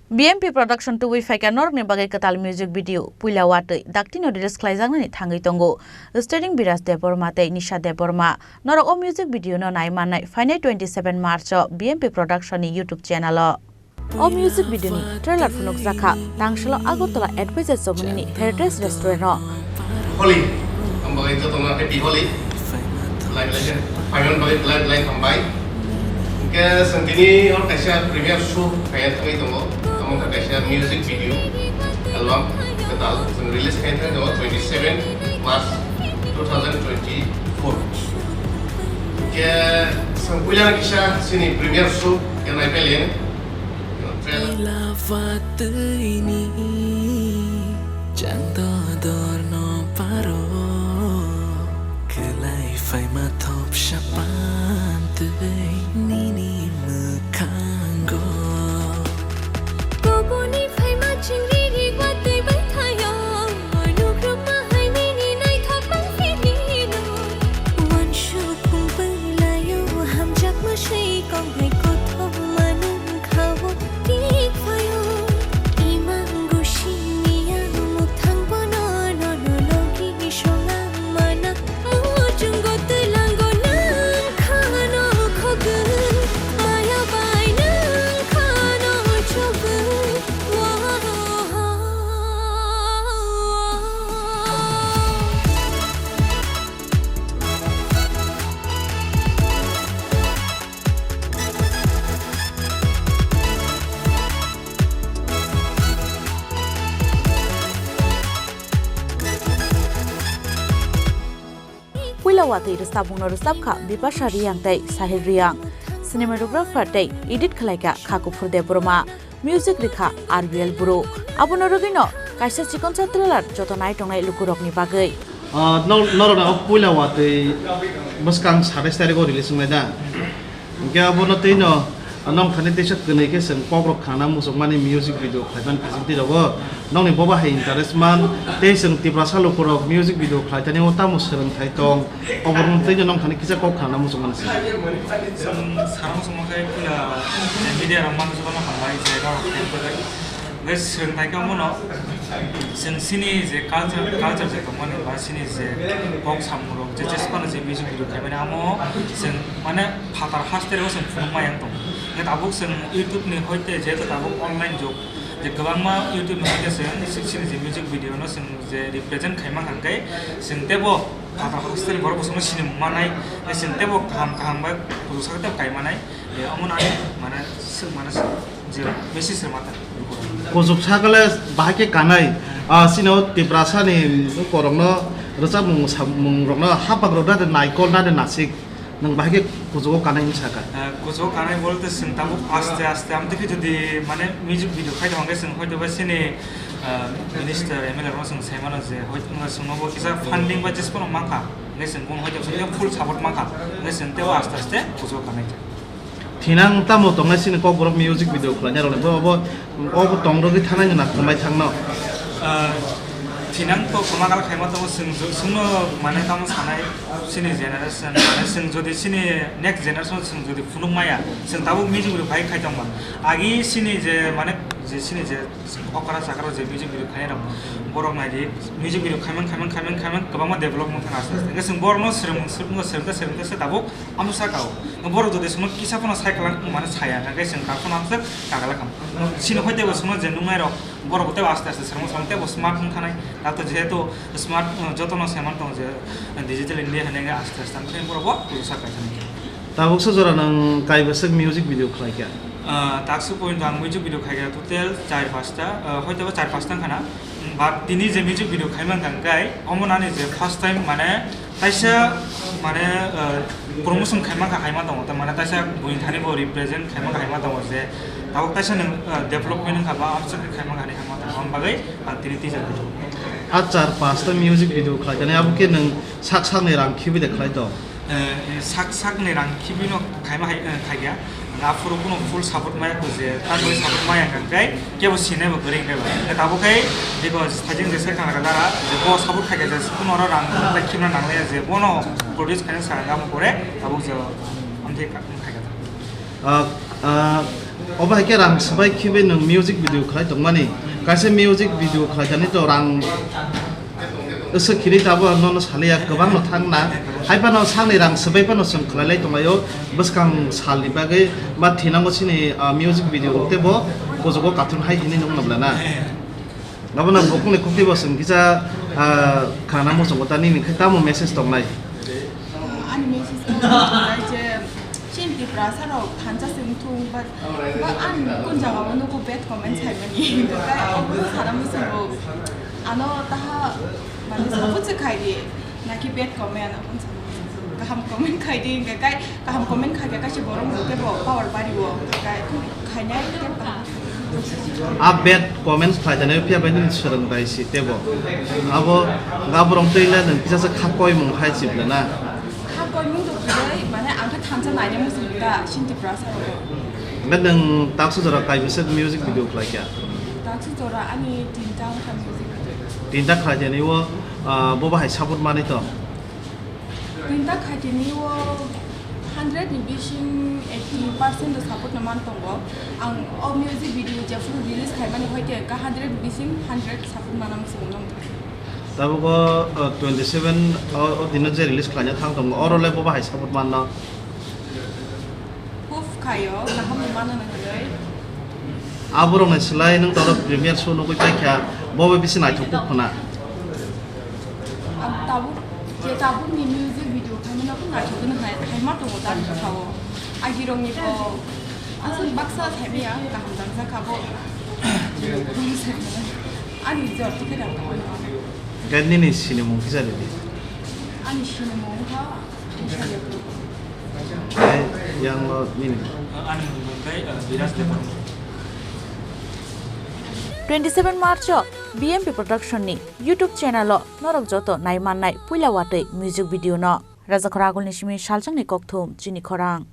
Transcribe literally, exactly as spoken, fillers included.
B M P Production tubui phaikha norokni bagwi kwtal music video Puila Watwi daktino release khlaijaknani thangwi tongo. Starring Biraj Debbarma tei Nisha Debbarma. Norok o music video no nai mannai phainai twenty seven March o B M P Production ni YouTube channel o. O music video ni trailer phunukjakha Tangsalo Agartala Advisor Chomoni ni Heritage Restaurant o. Holi, ang bagwi jotono happy Holi. Lai lai, phaimani bagwi lai lai hambai. Hwnkhe chwng tini o kaisa premiere show khaina thangwi tongo. Omo wngkha kaisa music video album kwtal chwng release khaina thangwi tongo twenty seven March two thousand twenty four. Hwnkhe chwng puila kisa chini premiere show khe naiphai le. Trailer. Puila watwi ni chang dodor no paro. Kwlai phaima thopsa pantwi nini mwkhango. Kubuni phaima chingri ri watwi bai thayo. Nukrukma hai nini naithok mang phirino. Wansuk phung pailayo hamjakma sei kong hai kothoma nung khawo. Tik phaio, imang gusini ang muthang bono nono logi songang mana. Muchungo twilango nang khano khogwi, maya bai nang khano chogwi. Wah. Puila watwi rwchapmungno rwchapkha Bipasha Riyang tei Sahil Riyang. Cinematographer tei edit khlaikha Khakuphur Debbarma. Music rikha R B L Bru. Abono rwgwino kaisa chikonsa trailer joto nai tongnai lukurokni bagwi. Ah, nor-, norokno o puila watwi bwskang satais tarikgo release wngnai da. Hwnkhe abono twino nong thani teisa kwnwi khe chwng kokrok khana muchungmani music video khlaimani facility rogo. Nokni boba hai interest man tei chwng Tiprasa lukurok music video khlaitani o tamo swrwngthai tong. Oborok tei nong thani kisa kok khana muchung mani se. Chwng sarang songma khe puila media rok mano jotono hambai je norok khe bwrwi. Hwnkhe swrwngthai khe omono chwng chini je culture, culture je tongmani ba chini je kok samung rok je chespano je music video khaimani amo chwng mane phatar haste rego chwng phunukma yang tongo. Hwnkhe tabuk chwng YouTube ni hoite jehetu tabuk online jug je kwbangma YouTube ni hoite chwng chini je music video no chwng je represent khaima hwnkhe chwng tebo phatar hostel borok bosongno sinimung manai, chwng tebo kaham kaham bai kuchuk sak tebo kai manai, omo nai mane swk mane je message rwma ta. Kuchuk sakale bahai khe kanai, ah, chini o Tiprasa ni borokno rwchapmung samung rokno hapak rok da de naikol da de nasik. Nwng bahai khe kuchugo kanai wngwi sakha? Eh, kuchugo kanai bolte chwng tabuk aste aste, amtwi khe jodi mane music video khai tongkhe chwng hoito ba chini, eh, minister, M L A rokno chwng sai mano je hoito wngkha chwngno bo kisa funding ba jesphano mankha, hwnkhe chwng bono hoito chwng full support mankha, hwnkhe chwng teibo aste aste kuchugo kanai. Thinang tamo tongnai chini kokborok music video khwlainai rokni bo obo Obo tong rwgwi thanai hwnna khumbai thangno. Ah, thinang to kwma kala khaima tongo, chwng jo-, chwngno mane tamo sanai chini generation, mane chwng jodi chini next generation chwng jodi phunuk maya, chwng tabuk music video khai khai tongma. Agi chini je mane je chini je okra chakra je music video khainai rok, borok naidi music video khaimang khaimang khaimang khaimang kwbangma develop wng thang aste aste. Hwnkhe chwng borokno swrwngmung swrwngmung swrwngkhe swrwngkhe se tabuk Amsaka o. Borok jodi chwngno kisa phano sai kwlang mane saya, hwnkhe chwng kha phano amswk kagala kha. Chini hoi teibo chwngno je nuknai rok, borok bo teibo aste aste swrwngma swrwngma teibo smart wng thanai. Tabuk to jehetu smart, uh, jotono saiman tongo je, uh, digital India hinwi aste aste amtwi borok bo kuchusa kai thani. Tabuksa jora nwng kaibasak music video khlai kha? Uh, taksa point ang music video khai kha total char pasta, uh, hoi teibo char pasta wng khana. But tini je music video khaimang kha hwnkhe omo nani je first time mane taisa mane, eh, promotion khaimang kha haima tongo, ta mane taisa buini thani bo represent khaimang kha haima tongo je tabuk taisa nwng, eh, development wngkha ba amswk khe khaimang kha hinwi haima tongo, aboni bagwi ang tini teaser video. A char pasta music video khlai kha, abo khe nwng sak sakni rang khibi de khlai tong? Eh, sak sakni rang khibino khaima hai, eh, khaikha. Aphuru kuno full support maya ko je, ta boi support maya kha kai, kebo sinai bo kwrwi kai ba. Tabuk kai, biko sajing je se kang dara, je bo support khaikha je kuno ro rang lai khibna nang lai je, bono produce khaina sa ga mo pore, tabuk je amthe ka, khaikha. Ah, ah, Obo hai khe rang swbai khibi nwng music video khlai tongmani. Kaisa music video khlai thani to rang swk khini tabo nono saliya kwbangno thangna. Hai phano sakni rang swbai phano chwng khlai lai tonglaio. Bwskang salni bagwi ba thinango chini, ah, music video rok tei bo kujugo cartoon hai hinwi nukno bwlana. Abono bokongni koktibo chwng kisa, ah, khana muchungo ta nini khe tamo message tongnai? Ani message tongnai je chini Tiprasa rok thansa se wngthung, but, but ani kun jagao nugo bad comments haimani. Hwnkhe obono sana muchungo. Ano taha mane support se khai di, naki bad comment, ano kaham comment khai di, hwnkhe kai kaham comment khai khe kaisa borok hwnkhe bo power bari o, hwnkhe kai khainai tei kaham. A bad comments khlai tani phiya bai nini swrwng bai si tebo. Abo, abo rong twi le nwng kisa se kha koimung hai chibla na. Kha koimung to kwrwi, mane ang khe thansa naina muchung da, chini Tiprasa rok. Hwnkhe nwng taksa jora kai bwswk music video khlai kha? Taksa jora ani tinta wngkha music video. Tinta khlai tani o, ah, bo bahai support manwi to? Tinta khaitini o hundred ni bising eighty percent do support no man tongo. Ang o music video jephuru release khaimani hoite ka hundred ni bising hundred support mana muchungo. Tabuk o, o, twenty seven o, o dino je release khlaina thang tongo, oro le bo bahai support manno? Huf khaio, kaham ni mano na hinwi. Aborokni slai nwng toro premiere show nugwi paikha, bo bai bisi naithok kuk khna. Ang tabuk, je tabukni music video khaimano khe naithok gwnang hai, hai ma tongo da bwkhao. Agirokni bo aswk baksa thaimaya kaham dangjak kha bo. Ani jor tikhe dam kha. Hwnkhe nini sinimung kisa ridi? Ani sinimung wngkha Tei yang lo nini? Ani mung khe, uh, Biraj Debbarma. Twenty seven March o B M P Production ni YouTube channel o norok joto nai mannai puila watwi music video no. Rajakhor Agulni simi salchangni kokthum chini khorang.